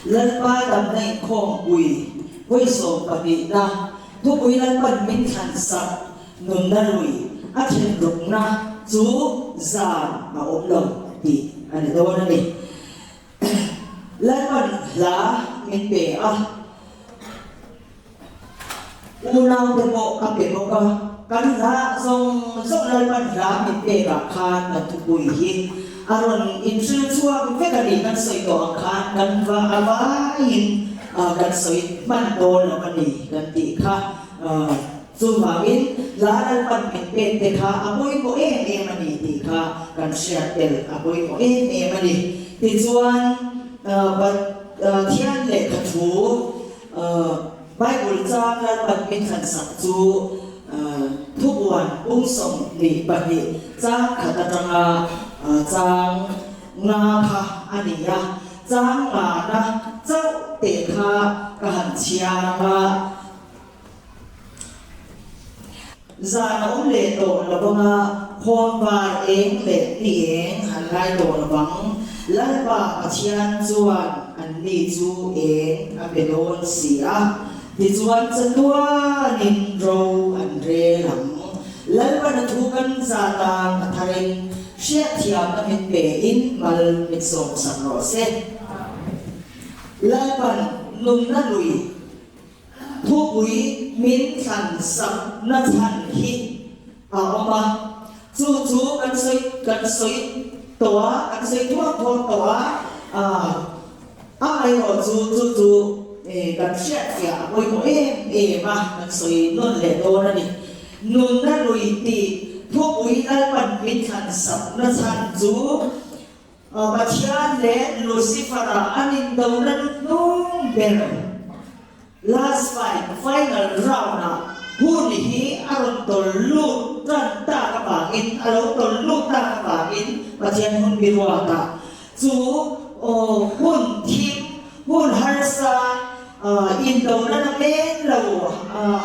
Lalpa damna inkhawmpui vawi sawmpahnihna thupui Lalpan min thlan sak nunna lui a then rukna chu zan a awm lo tih a ni dawn a ni. Lalpan hla min pe a, unaute pawh a pe bawk a, kan hla zawng zawng Lalpan hla min pekah khan kan thupui hi a rawn inhril chhuak vek a ni. Kan sawi tawh ang khan kan va a vaiin kan sawi hman dawn lo a ni kan tih kha. Chuvangin hla Lalpan min pek te kha a pawimawh em em a ni tih kha kan hriat tel a pawimawh em em a ni. Tichuan Pathian lehkha thu Bible chang Lalpan min thlansak chu thubuan pum 22 chang khat atanga chang nga kha a ni a, chang ngana chauh teh kha ka han chhiar ang a. Zan a awm leh tawh lo vang a, khawnvar eng leh ni eng han ngai tawh lo vang. Lalpa Pathian chuan anni chu eng a pe dawn si a, tichuan chatuanin ro an rel ang. Lalpan a thu kan za tan a tharin hriatthiamna min pein mal min sawmsak rawh se. Lalpan nunna lui Thupui min thlan sak na chhan hi a awm a, chu chu kan sawi kan sawi tawh a, kan sawi thuak thuak tawh a, a erawh chu chu chu kan hriatfiah a pawimawh em em a, kan sawi nawn leh dawn a ni. Nunna lui tih thupui Lalpan min thlan sak na chhan chu Pathian leh Lucifer-a an indona hnung ber, last fight, final round-ah hun hi a rawn tawlh lut tan tak avangin, a lo tawlh lut tak avangin Pathian hun biruatah chu hun thim, hun harsa, indona na men lo,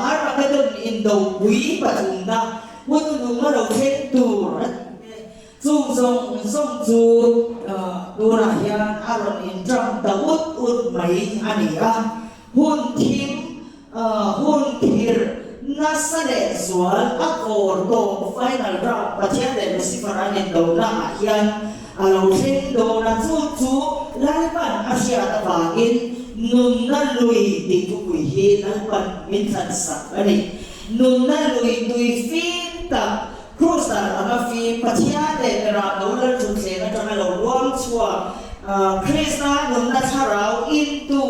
Armageddon indopui pathumna hun nung a lo thleng tur a ti te. Chung zawng zawng chu tunah hian a rawn inṭam ta ut ut mai a ni a, hun thim, hun thir nasa leh zual a kawr tawp final round Pathian leh Lucifer an indona ah hian a lo thleng dawn a, chu chu Lalpan a hriat avangin nunna lui tih thupui hi Lalpan min thlansak a ni. Nunna lui tui fim tak Krustar anga fim Pathian leh Berah lo lal thutthleng atanga lo luang chhuak Krista nunna thlarau intu,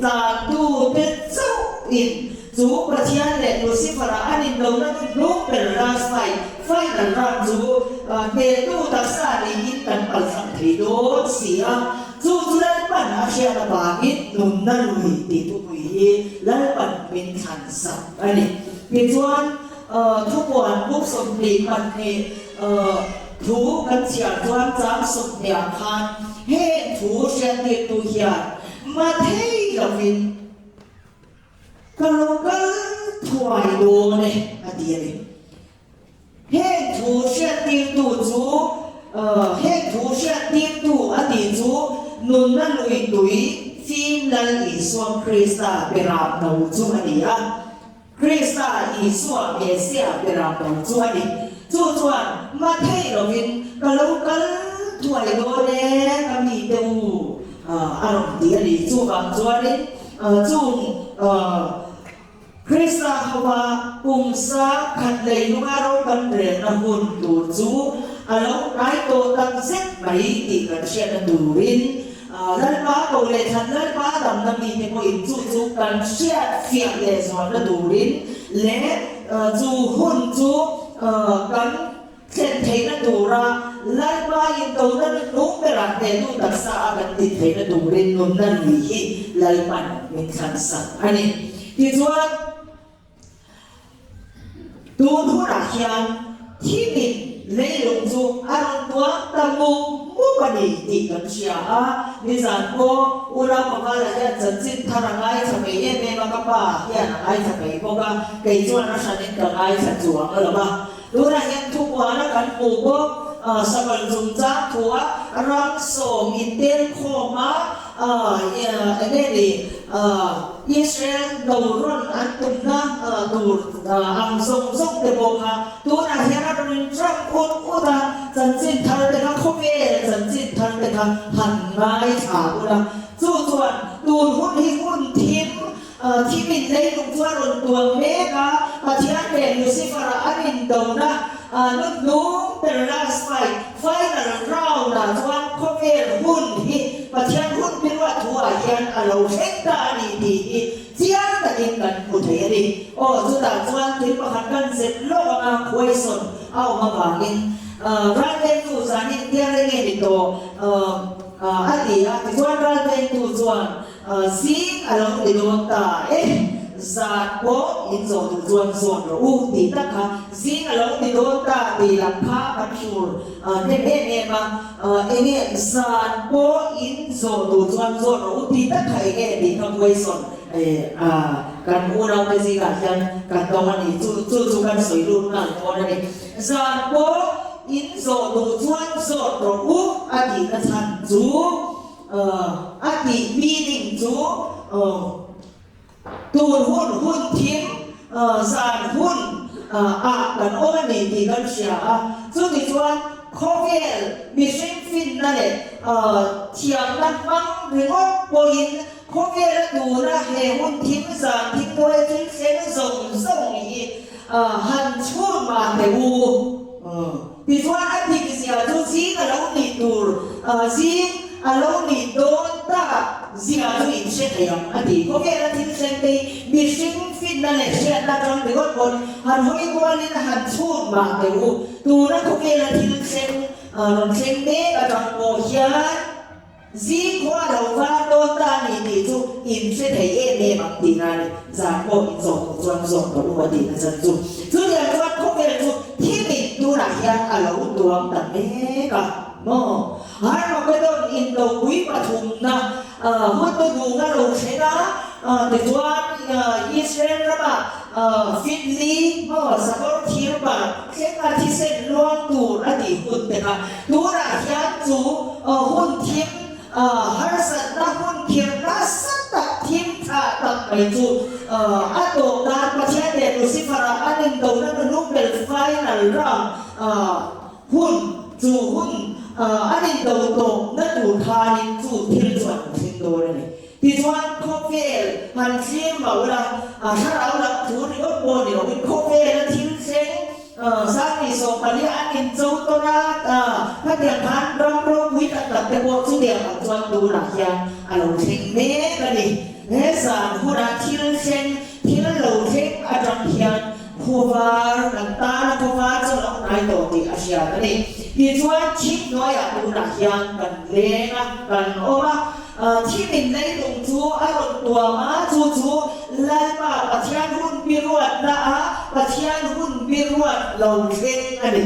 tlantu te chauh in chu Pathian leh Lucifer-a an indona chu hnung ber last fight, final round chu hnehtu taksa niin kan palthlang thei dawn si a, chu chu Lalpan a hriat avangin nunna lui tih thupui hi Lalpan min thlan sak a ni. Tichuan. Thupuan buk 22 thu kan chhiar chuan chang sawmhnih ah khan heng thu hriattirtu hian mathei lovin ka lo kal thuai dawn e a ti a ni. Heng thu hriattirtu chu heng thu hriattirtu a tih chu nunna lui tui fim Lal Isua Krista berah no chu a ni a. Krista Isua Messiah berah lo chu a ni. Chu chuan Mathei lovin ka lo kal thuai dawn e ka mite u a rawn ti a ni. Chuvang chuanin chung Krista hova kum sang khat lei nunga ro kan relna hun tur chu a lo hnai tawh tak zet mai tih kan hriatna turin Lalpa ko leh thlan Lalpa damna mite pawhin chu chu kan hriat fiah leh zualna turin leh chu hun chu kan thlen theihna tura Lalpa indona hnung berah hnehtu taksa a kan din theihna turin nunna lui hi Lalpan min thlansak a ni. Tichuan. Tun hunah hian thimin leilung chu a rawn tuam ta mup mup a ni tih kan hria a, nizan pawh Unau Pavala hian chanchin thar a ngaithla mai em em a, ka pa hian a ngaithla mai bawk a, kei chuan a hranin ka ngaithla chuang a lo va. Tunah hian thupuana kan hmuh bawk, Sakawlh chungchang thua ram sawm intel khawm a. Enge ni Israel no rawn an tumna tur ang zawng zawng te pawh kha tunah hian a rawn in ṭang ut ut a, chanchin thar te kha khawvel chanchin thar te kha han ngaithla ula, chu chuan tun hun hi hun thim thim in leilung chu a rawn tuam mek a, Pathian leh Lucifer-a an indona nutnung ber last fight, Final round ah chuan khawvel hun hi Pathian hun biruah thu ah hian a lo thleng ta a ni tih hi chiang takin kan hmu thei a ni. Aw chutah chuan thil pakhat kan zep lawk anga question a awm avangin ralvengtu zanin tiang enge ni tawh a ti a, tichuan ralvengtu chuan Zing a lo ti dawn ta e, zan pawh in zawh duh chuan zawn rawh u tih tak kha zing a lo ti dawn ta tih lam kha kan hrur hnem em em a, enge zan pawh in zawh duh chuan zawn rawh u tih tak kha enge tih kha question kan unaute zingah hian kan dawng a ni, chu chu chu kan sawi lut nghal dawn a ni. Zan pawh in zawh duh chuan zawt rawh u a tihna chhan chu. A tih meaning chu tun hun hun thim zan hun ah kan awm a ni tih kan hria a, chuti chuan khawvel mihring finna leh thiamna hmang ringawt pawhin khawvela tuna he hun thim zan thim hnuaia thil thleng zawng zawng hi han chhun mah teh u. Tichuan a dik zia chu zing a lo nih tur, zing a lo nih dawn tak zia chu in hre thei ang a ti. Khawvela thil thleng te hi mihring finna leh hriatna atang ringawt pawn han hawi kualin han chhut mah teh u. Tuna khawvela thil thleng rawn thleng mek atang pawh hian, Zing khua lo var dawn ta a ni tih chu in hre thei em em ang tih na ni. Zan pawh in zawh duh chuan zawk ta u a tih na chan chu. Chutiang chuan khawvel chu thimin tunah hian a lo tuam ta mek a maw? Armageddon indopui pathumna hun hnuhnung a lo thleng a, tichuan Israel ramah Finli maw sakawr thir bar thleng a thisen luang tur a tih hun te kha Tunah hian chu hun thim harsatna hun khir nasa tak thim tha tak mai chu a tawp nan Pathian leh Lucifer-a an indona nunung bel final round hun chu hun an indo tawpna tur khanin chu thil chu an thleng dawn a ni. Tichuan khawvel han thlir mah ula thlarau lam thu ringawt pawh ni loin khawvela thil thleng Sangni 14 an incho tawn a, khatiang khan ram ropui tak tak te pawh chutiang ang chuan tunah hian a lo thleng mek a ni. He zan hunah thil thleng, thil lo thleng atang hian khuavar kan tan a, khuavar chu a lo hnai tawh tih a hriat a ni. Tichuan thim hnuaiah tunah hian kan leng a, kan awm a. Thimin leilung chu a rawn tuam a, chu chu Lalpa Pathian hun biruatna a Pathian hun biruat lo thleng a ni.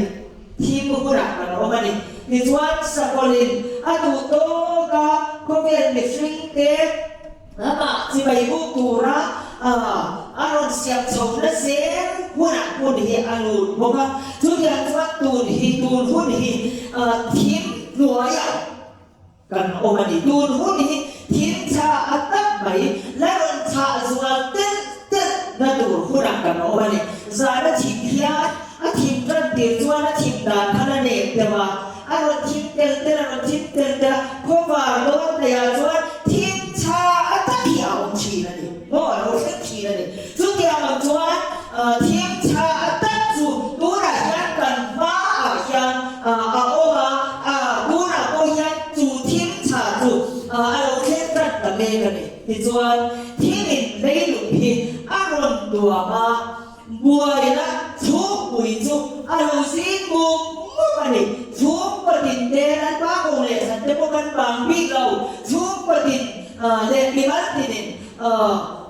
Thim hunah kan awm a ni. Tichuan Sakawlin a duh tawk a, khawvel mihringte amah chibai buk tura a rawn siam chhohna zel hunah hun hi a lut bawk a. Chutiang chuan tun hi tun hun hi thim hnuaiah Kan awm a ni. Tun hun hi thim tha a tak mai, la rawn thah zual telh telh na tur hunah kan awm a ni. Zan a thim hian a thim tan tir chuan a thim dan kha la nek deuh a, a rawn thim tel tel a rawn thim tel tel a, khawvar dawn hleiah chuan thim tha a tak hi a awm thin a ni. Maw a lo thleng thin a ni. Chutiang ang chuan thim tha a tak chu tunah hian kan hmaah hian a awm a, tunah pawh hian chu thim tha chu a lo thleng tan ta mek a ni. Tichuan thimin leilung hi a rawn tuam a, buaina chhungpui chu a lo zing mup mup a ni. Chhungkaw tin te Lalpa ko leh thlan te pawh kan bang bik lo, chhungkaw tin leh mimal tinin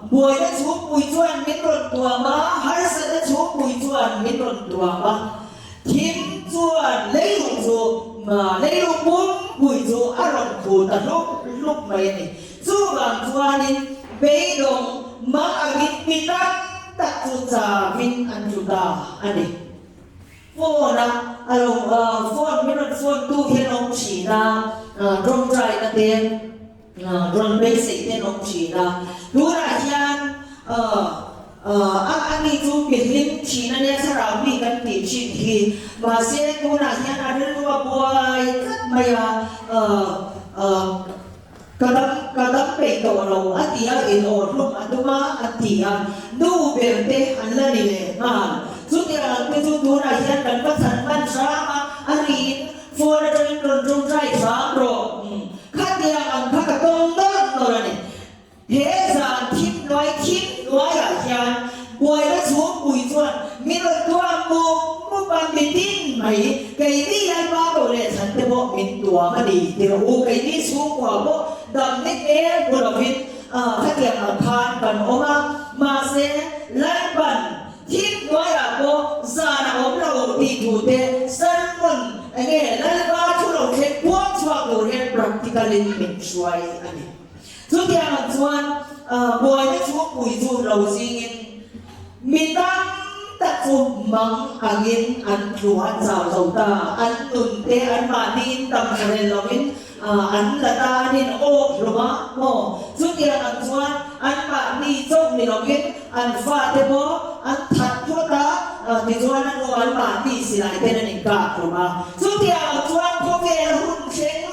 Buaina chhungpui chuan min rawn tuam a, harsatna chhungpui chuan min rawn tuam a. Thim chuan leilung chu, leilung pumpui chu a rawn khu ta hlup hlup mai a ni. Chuvang chuanin beidawng mang angin mi tam tak chu chauhin an tlu ta a ni. Phone a a lo phone min rawn phone tu hian awm thin a, tawngtaina te. Rawn beisei te an awm thin a. Tunah hian a ani chu mi hlim thin a nia thlarau mi kan tih thin hi. Mahse tunah hian a rilru a buai tlat mai a, ka dam ka dam peih tawh lo a ti a, in awh hlum a tum a a ti a, nu ber te an la ni leh nghal. Chutiang ang te chu tunah hian kan va chhan hman hram a, a riin Phone atangin rawn tawngtai hram rawh. Khatiang ang kha ka tawng nawlh nawlh a ni. He zan thim hnuai thim hnuaiah hian buaina chhungpui chuan min rawn tuam mup mup a, mitin mai keini Lalpa ko leh chhan te pawh min tuam a ni ti rawh u. Keini chhungkua pawh dam ni hmel hmu lovin khatiang ang khan kan awm a, mahse Lalpan Thim hnuaiah pawh zan a awm lo tih thu te sermon enge Lalpa thu lo thleng puang chhuak tur hian practical in min hruai a ni. Chutiang ang chuan buaina chhungpui chu lo zingin mi tam tak chu mang angin an tlu an zau zo ta, an nun te an mahni in tam tha rel lovin an la ta an in awk hlawm a maw? Chutiang ang chuan an mahni chauh ni lovin An fate pawh an that phawt a, tichuan a hnu an mahni silai ten an inkah hlawm a. Chutiang chuan khawvel hun thleng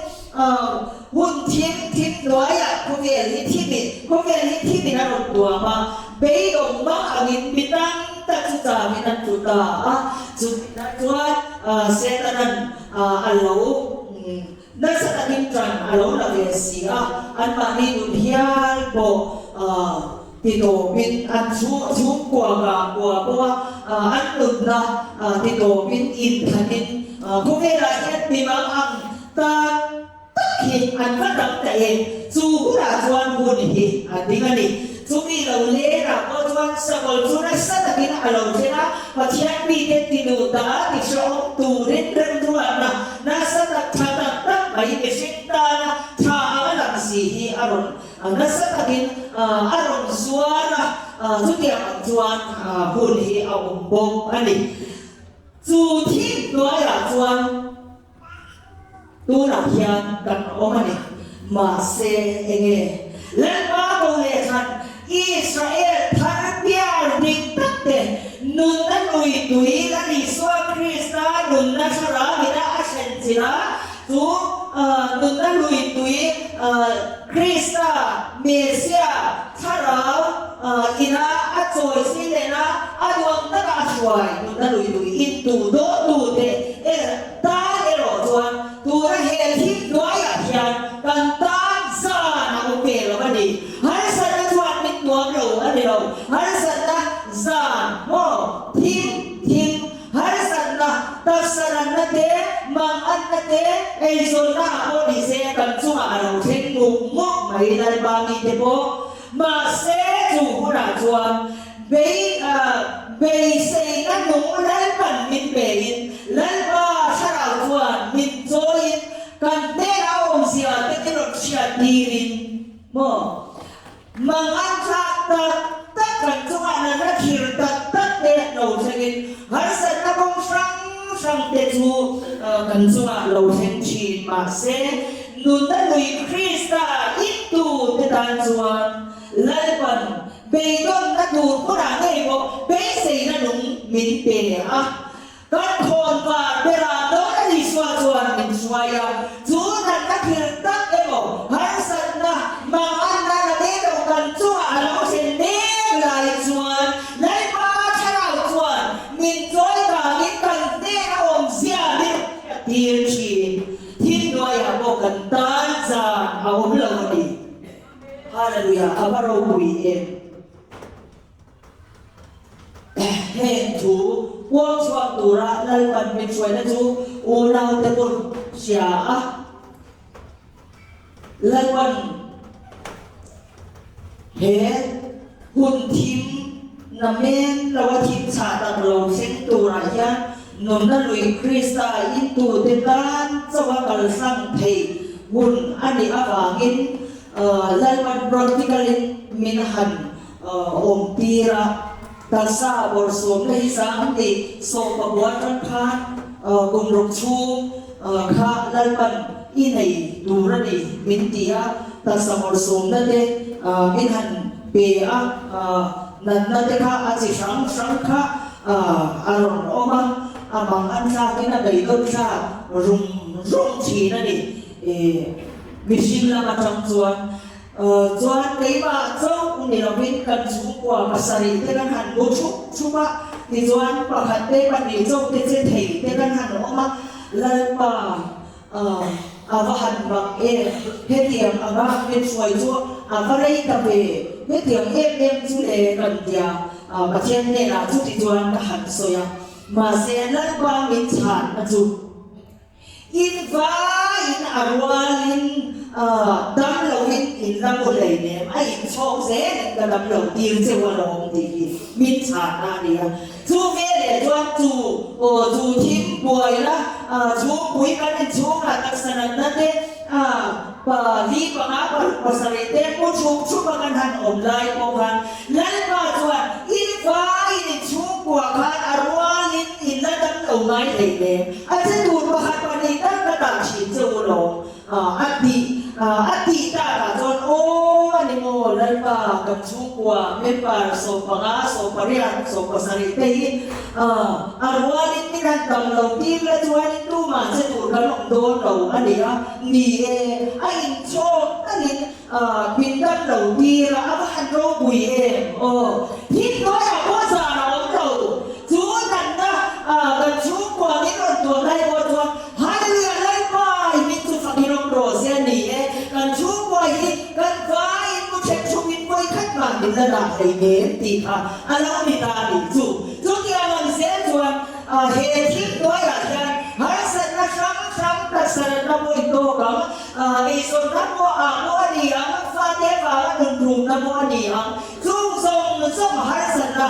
hun thim thim hnuaiah khawvel hi thimin khawvel hi thimin a rawn tuam a, beidawng mang angin mi tam tak chu changin an tlu ta a. Chutiang chuan Setanan a lo Nasa takin ṭan a lo la ve si a, anmahni nun hial pawh titawpin an chhungkua kah kua pawha an nunna titawpin inthanin khawvelah hian mimang ang tak tak hi an va tam ta em? Chu hunah chuan hun hi a ding a ni. Chumi lo lerah pawh chuan Sakawlh chu nasa takin a lo thleng a, Pathian mite tiduh ta tihrehawm turin remruatna nasa tak tha tak tak mai mihring tana tha anga lang si hi a rawn nasa takin a rawn zuar a, chutiang ang chuan hun hi a awm bawk a ni. Chu thim hnuaiah chuan. Tunah hian kan awm a ni. Mahse, enge Lalpa ko leh khan Israel thar bial dik tak te nunna lui tui Lal Isua Krista nunna thlarau ina a thlen chin a, chu nunna lui tui Krista, Messiah, thlarau ina a chawi si lehna a duang taka a hruai nunna lui tui in tu dawhtu te er Tan erawh chuan tuna hel him hnuaiah hian kan tan zan a awm ve lo a ni. Harsatna chuan min tuam lo a ni lo. Harsatna zan maw thim thim, harsatna taksa ranna te, manganna te, eizawnna ah pawh ni se kan chungah a lo thleng mup mup mai Lalpa mite pawh. Mahse chu hunah chuan Bei beiseina nung Lalpan min pein, Lalpa thlarau chuan min chawiin, kan hnenah a awmzia te min rawn hriat tirin maw? Mangan thlak tak tak kan chungah natna thir tak tak te lo thlengin, harsatna kawng hrang hrang te chu kan chungah lo thleng thin. Mahse, nunna lui Krista intu te tan chuan Lalpan Beidawnna tur hmunah ngei pawh beiseina nung min pe a. Kan khawnvar berah dawn a Isua chuan min hruai a, chu natna thil tak emaw, harsatna, manganna la nei lo kan chungah a lo thlen mek lai chuan Lalpa Thlarau chuan min chawi vangin kan hnen a awmzia min hriattir thin. Thil hnuaiah pawh kan tan zan a awm lo a ni. Hallelujah, a va ropui em. Heng thu puang chhuak tura Lalpan min hruaina chu unaute pawn hria a, Lalpan he hun thim namen loa thim chhah tak lo thleng turah hian nunna lui Krista intute tan chauha kalhlang thei hun a nih avangin Lalpan practical-in min han awmtir a. Taksa bawrhsawmna hi zang nih sawmpakua atang khan kum ruk chhung kha Lalpan i nei tur a ni min ti a. Taksa mawlsawmna te min han pe a, natna te kha a chi hrang hrang kha a rawn awm a, a mang an thlakin a beidawn thlak rum rum thin a ni. Mihring lam atang chuan chuan keimah chauh ni lovin kan chhungkua pasarih te kan han bu thup thup a, tichuan pakhat te pahnih chauh te che thei te kan han awm a, Lalpa A va han mak em, hetiang anga min hruai chu a va rei ta ve, hetiang em em chu le kan tia Pathian hnenah chuti chuan ka han sawi a, mahse Lalpa min chhanna chu in vaiin a rualin dam loin in la mu hleinem a inchhawk zelin ka dam lo tir cheu alawm tih hi min chhanna a ni a. Chu veleh chuan chu aw chu thim buaina chhungpui kan inchhungah taksa natna te pa li panga paruk pasarih te pu chhung chhupa kan han awm lai pawh khan Lalpa chuan in vaiin in chhungkua khan a rualin in la dam lo ngai hlei nem a che tur pakhat pahnih tak ka dah thin che u lawm. A tih a tih takah chuan aw a ni maw Lalpa kan chhungkua member 15, 18, 17 te hi a rualin min han tam lo tir la chuanin tumah che tur kan awm dawn lo a ni a, ni e a inchhawk talin min dam lo tir a, a va han ropui em aw thil hnuaiah pawh zan a awm lo chu natna kan chhungkua min rawn tuam lai pawh chuan Hallelujah Lalpa i hming chu fak in awm rawh se a ni e, kan chhungkua hi kan vaiin mu then thum in vawi khat mah min la dah hlei nem tih kha a lo ni ta a nih chu. Chutiang ang zel chuan he thil hnuaiah hian harsatna hrang hrang taksa natna pawh in tawk ang, eizawnna pawh ah pawh a ni ang, fate vanga nunrumna pawh a ni ang, chung zawng zawng harsatna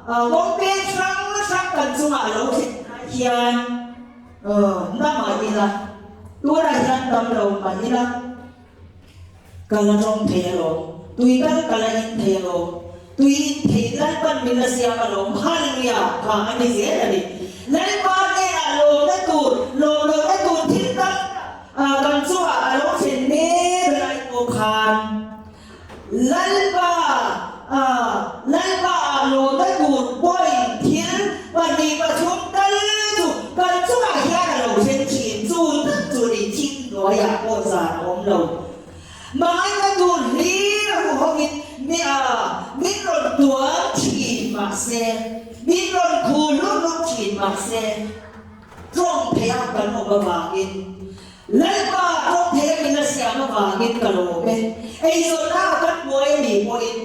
Kawng peng hrang hrang kan chungah a lo thlen lai hian na mah ila, tunah hian dam lo mah ila, ka la tawng thei alawm, tui tal ka la in thei alawm, tui in thei Lalpan min la siam alawm, Hallelujah kha a ni zel a ni. Lalpa hnenah lawmna tur, lawm lohna tur thil tam tak kan chungah a lo thlen mek lai pawh khan, Lalpa a Lalpa ah lawmna tur point thil 2 3 tal chu kan chungah hian a lo then thin chu tak chu ni thim hnuaiah pawh zan a awm lo. Hmangaihna tur hlir a huhawngin mi a min rawn tuam thin mahse, min rawn khur hluk hluk thin mahse, tawng theia kan awm avangin Lalpa tawng theia min la siam avangin ka lawm e. Eizawnna a kan buai a nih pawhin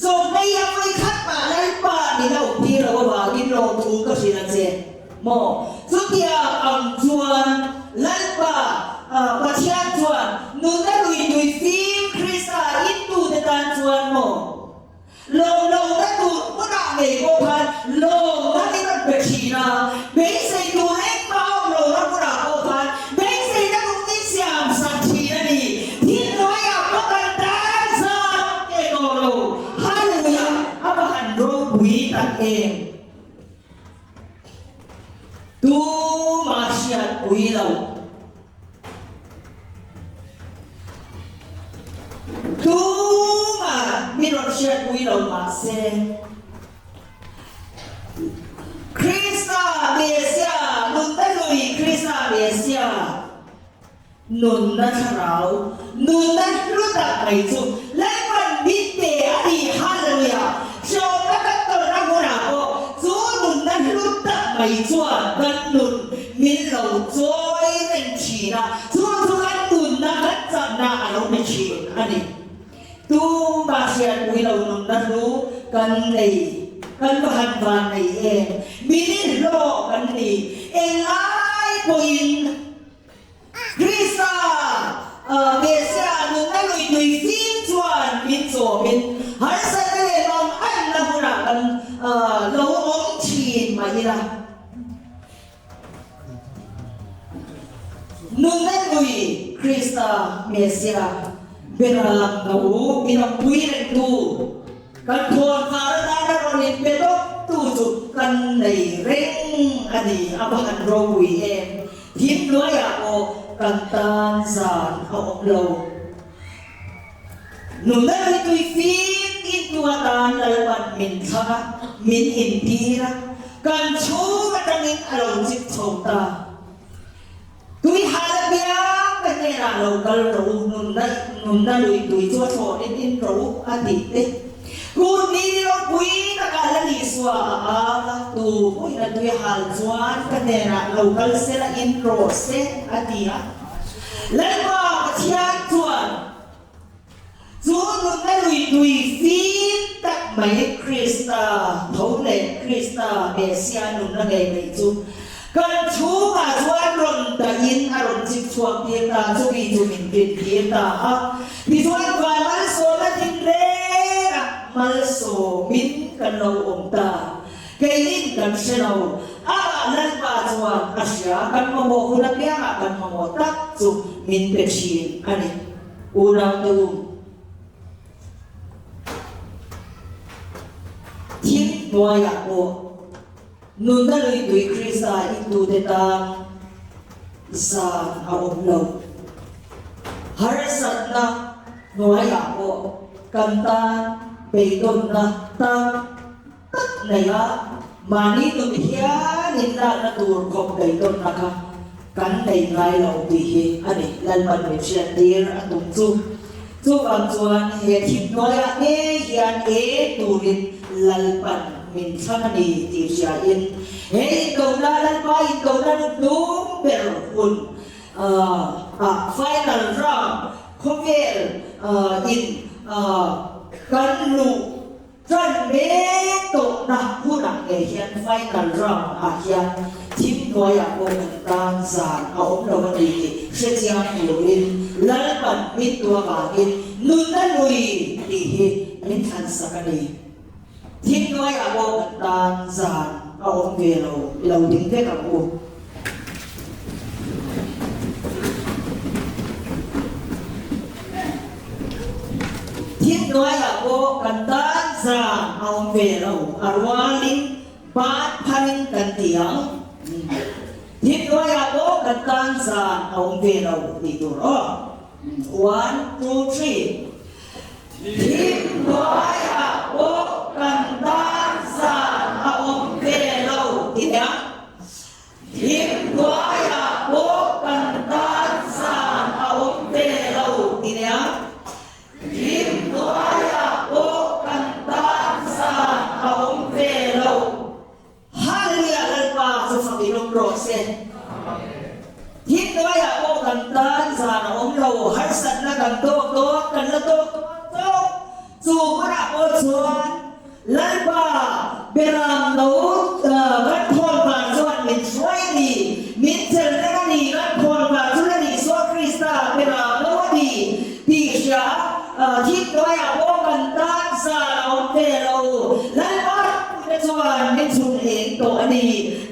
chawhmei a vawi khat mah Lalpa min a awmtir loh avangin lawmthu ka hrilh a che maw? Chutiang ang chuan Lalpa Pathian chuan nunna lui tui fim Krista intute tan chuan maw? Lawm lohna tur hmunah ngei pawh khan lawmna in rawn pe thin a, beisei tur engmah a awm lohna hmunah pawh khan beiseina nung min siam sak thin a ni. Thil hnuaiah pawh kan tan zat nge tawh lo. Hallelujah! A va han ropui tak em! Tumah hriatpui lo. Tumah min rawn hriatpui lo mahse, Krista Mesia, nunna lui Krista Mesia, nunna thlarau, nunna hlu tak mai chu Lalpan min pe a ni. Hallelujah! Hrehawmna kan tawrhna hmunah pawh chu nunna hlu tak mai chuan kan nun Min lo chawi reng thin a, chu chu kan nunna kan chakna a lo ni thin a ni. Tumah hriatpui lo nunna hlu kan nei, kan va han van nei em? Min inhlawh kan ni, englai pawhin Krista Messiah nunna lui tui fim chuan min chawmin harsatna leh manganna hunah kan lo awm thin mai ila. Nunna lui Krista Messia bera ka u min awmpui rengtu, kan thawnvar atana rawn inpe tawptu chu kan nei reng a ni. A va han ropui em! Thim hnuaiah pawh kan tan zan a awm lo. Nunna lui tui fim intu atan Lalpan min thlang a, min intir a, kan chhung atangin a lo chip chho ta. Tui hal apiang ka hnenah lo kal rawh u, nunna nunna lui tui chu a thlawhin in rawh u, a tih te. Kut ni ni ropui takah la Isua a au a, tu pawhin a tui hal chuan ka hnenah lo kal sela in rawh se, a ti a. Lalpa Pathian chuan chu nunna lui tui fim tak mai Krista tho leh Krista Messia nunna ngei mai chu kan chhungah chuan rawn dahin a rawn chip chhuak tir ta, chumi chu min rin tir ta a. Tichuan van malsawmna tinreng ah malsawmin kan lo awm ta. Keinin kan hre lo. Amah Lalpa chuan a hria, kan mamawh hun apiangah kan mamawh tak chu min pe thin a ni. Unaute u, thim hnuaiah pawh nunna luipui Krista intute tan zan a awm lo. Harsatna hnuaiah pawh kan tan beidawnna tam tak nei a, mahni nun hian inlakna tur khawp beidawnna kha kan nei ngai lo tih hi a ni. Lalpan min hriattir a tum chu. Chuvang chuan he thim hnuaiah ngei hian eng turin Lalpan min thlang a ni tih hriain he indona, Lalpa indona hnung ber hun ah final round khawvel in kan luh Kan mek tawhna hunah ngei hian final round ah hian thim hnuaiah pawh kan tan zan a awm lo a ni tih hrechiang turin Lalpan min tu avangin nunna lui tih hi min thlansak a ni. Thim hnuaiah pawh kan tan zan a awm ve lo i lo ding vek ang u. Thimhnuaiah pawh kan tan zan a awm ve lo, a rualin bat pharin kan ti ang. Thimhnuaiah pawh kan tan zan a awm ve lo tih tur aw. One, two, three. Thimhnuaiah pawh kan tan zan a awm ve lo ti ang. Thimhnuaiah pawh kan tan zan a awm ve lo ti nia. Thimhnuaiah pawh kan tan zan a awm ve lo. Hallelujah Lalpa chu fak in awm rawh se. Thimhnuaiah pawh kan tan zan a awm lo, harsatna kan tawk dawn, kan la tawk dawn chauh. Chu hmunah pawh chuan Lalpa Beram no kan khawn vang chuan min hruai a ni, min chel reng a ni, kan khawn vang chu Lal Isua Krista Beram no a ni tih hria thim hnuaiah pawh kan tan zan a awm ve lo. Lalpa ropuina chuan min chhun eng tawh a ni,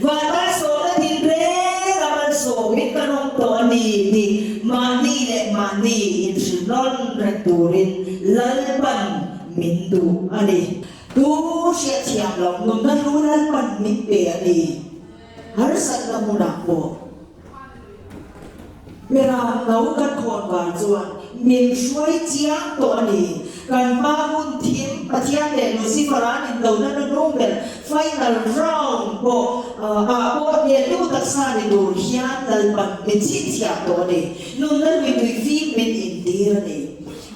van malsawmna thin reng a malsawmin kan awm tawh a ni tih mahni leh mahni inhrilhnawn reng turin Lalpan min duh a ni. Tu hriatthiam loh nunna hlu Lalpan min pe a ni. Harsatna hmunah pawh Beram no kan khawn vang chuan min hruai chiang tawh a ni. Kan hma hun thim Pathian leh Lucifer an indona hnuhnung ber final round pawh ah pawh hnehtu taksa ni tur hian Lalpan min chhinchhiah tawh a ni. Nunna lui tui fim min intir a ni.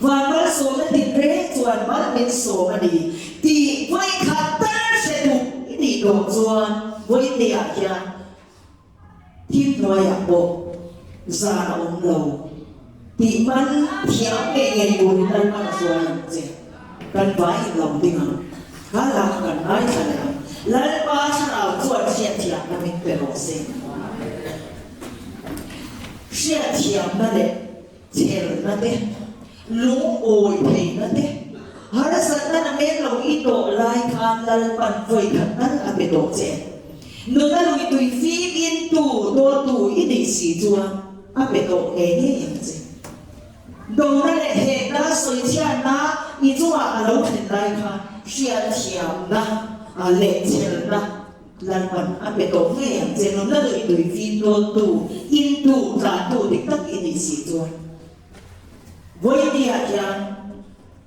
Van malsawmna tin reng chuan mal min sawm a ni tih vawikhat tal hre duh i nih tawh chuan vawihniah hian thim hnuaiah pawh zan a awm lo tih man thiam ngei ngei turin Lalpan a hruai ang che. Kan vai in lo ding ang. Kha la kha kan ngaithla leh ang. Lalpa thlarau chuan hriatthiamna min pe rawh se. Hriatthiamna leh Chhelna te, lungawi theihna te, harsatna na men lo i tawh lai khan Lalpan vawi khat tal a pe tawh che. Nuna lui tui fim in tu dawltu i nih si chuan a pe tawh ngei ngei ang che. Dawna leh hekna sawichhiatna i chungah a lo thlen lai khan hriatthiamna leh chhelna Lalpan a pe tawh ngei ang che, nunna lui tui fim dawntu, intu, tlantu dik tak i nih si chuan. Vawinia hian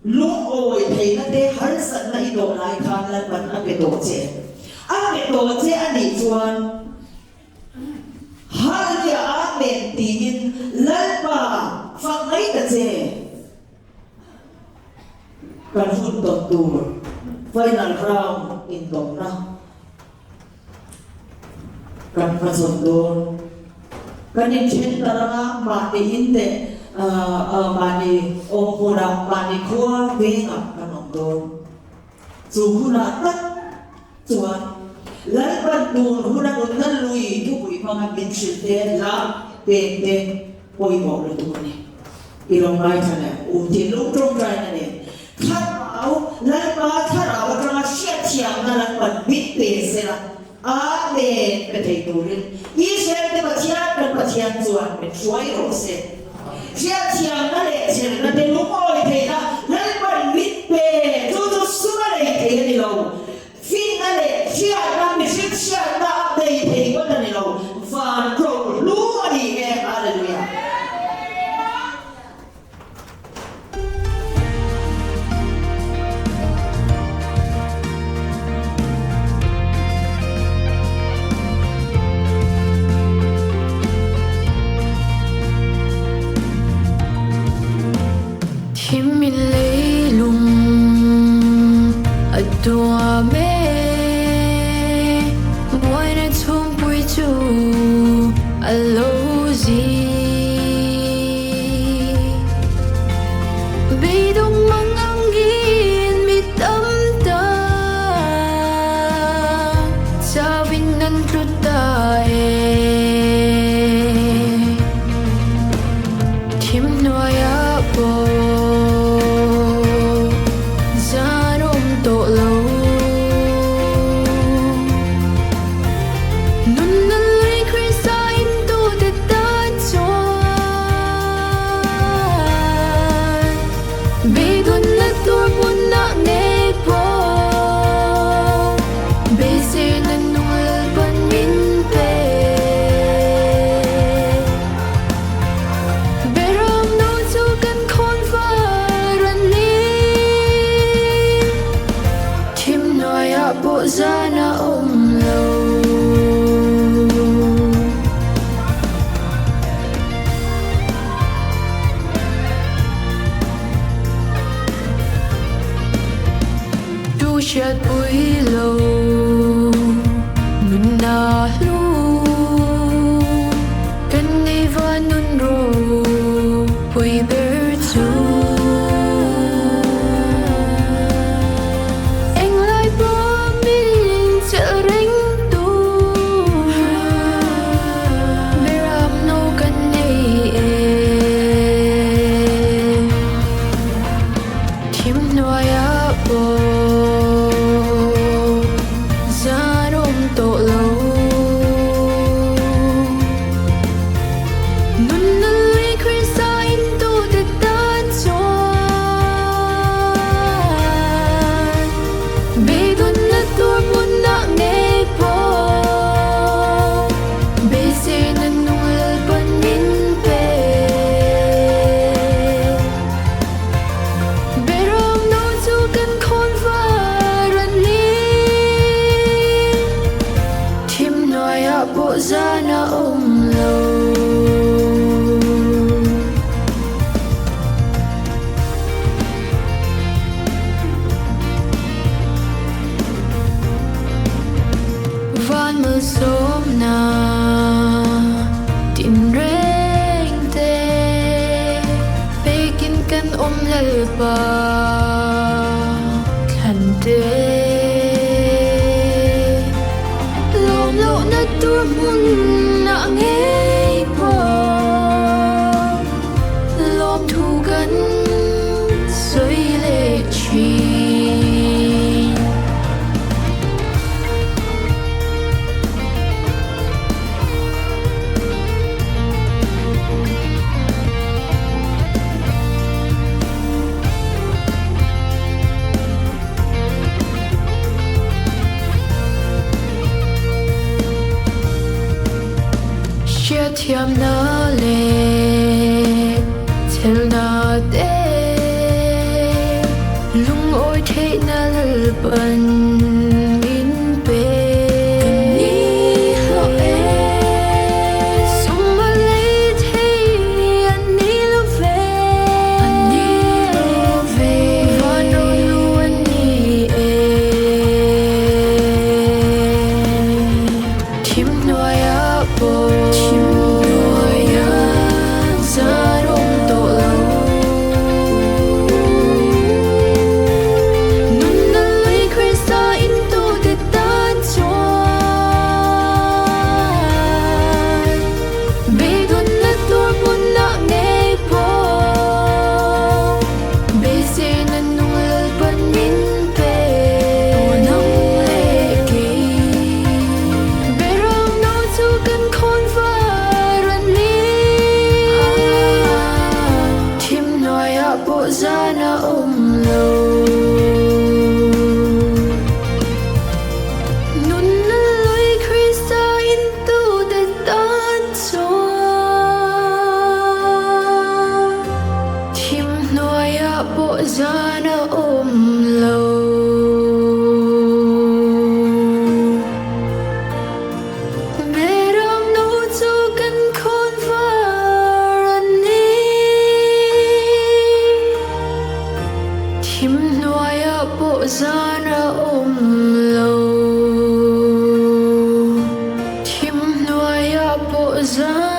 Lungawi theihna te harsatna i dawh lai khan Lalpan a pe tawh che. A pe tawh che a nih chuan Hallelujah Amen tiin Lalpa fak mai ta che. Kan hun tawn tur final round intawmna kan hmazawn dawn. Kan inthen ta rang a, mahni in leh mahni awm hmunah, mahni khua vengah kan awm dawn. Chu hunah tak chuan Lalpan tun huna nunna lui thupui hmanga min hrilh te, la pek te pawimawh lutuk a ni. I lo ngaithla leh u thinlung tawngtaina nen Thlarau, Lalpa Thlarau atanga hriatthiamna Lalpan min pe sela, Amen pe thei turin Israel te Pathian kan Pathian chuan min hruai rawh se. Hriatthiamna leh chhelna te lungawi theihna Lalpan min pe, chu chu suma lei thei a ni lo. Finna leh hriatna, mihring hriatna a nei thei ngawt a ni lo, van tlawh hlu a ni e. Hallelujah. Thim in leilung a tuam e, buaina chhungpui chu a lo zi. Beidawng mang angin mi tam tak chauhin an tlu ta e. Thim hnuaiah pawh zan awm tawh lo. Nunna lui Krista in tute tan chuan Beidawnna tur hmunah ngei pawh Beiseina nung Lalpan min pe. Beram no chu kan khawn var an ni. Thim hnuaiah pawh zan a awm lo. Tu hriatpui lo nunna hlu kan nei van nun ropui ber chu. Englai pawh min chelh reng tu beram no kan nei e. Thim hnuaiah pawh zan awm tawh lo. Nunna lui Krista in tute tan chuan Beidawnna tur hmunah ngei pawh Beiseina nung Lalpan min pe. Beram no chu kan khawn var an ni. Thim hnuaiah pawh zan a awm lo. Van malsawmna tinreng te pekin kan awm Lalpa thlan te. Lawm lohna tur hmun ah ngei pawh lawm thu kan sawi leh thin. Hriatthiamna leh chhelna te. Lalpan min pe. Kan ni hlawh e. Sum a lei thei an ni lo ve. An ni lo ve. Van rawn lu an ni e. Thim hnuaia pawh. Thim hnuaia zan awm tawh lo. Nunna lui Krista in tute tan chuan beidawnna tur hmunah ngei pawh beiseina nung Lalpan min pe. Aw nang leh kei. Beram no chu kan khawn var an ni. Thim hnuaiah pawh zan a awm lo. Nunna lui Krista in tute tan chuan thim hnuaiah pawh zan a awm lo. Beram no chu kan khawn var an ni. Thim hnuaiah pawh zan a awm lo. Thim hnuaiah pawh zan.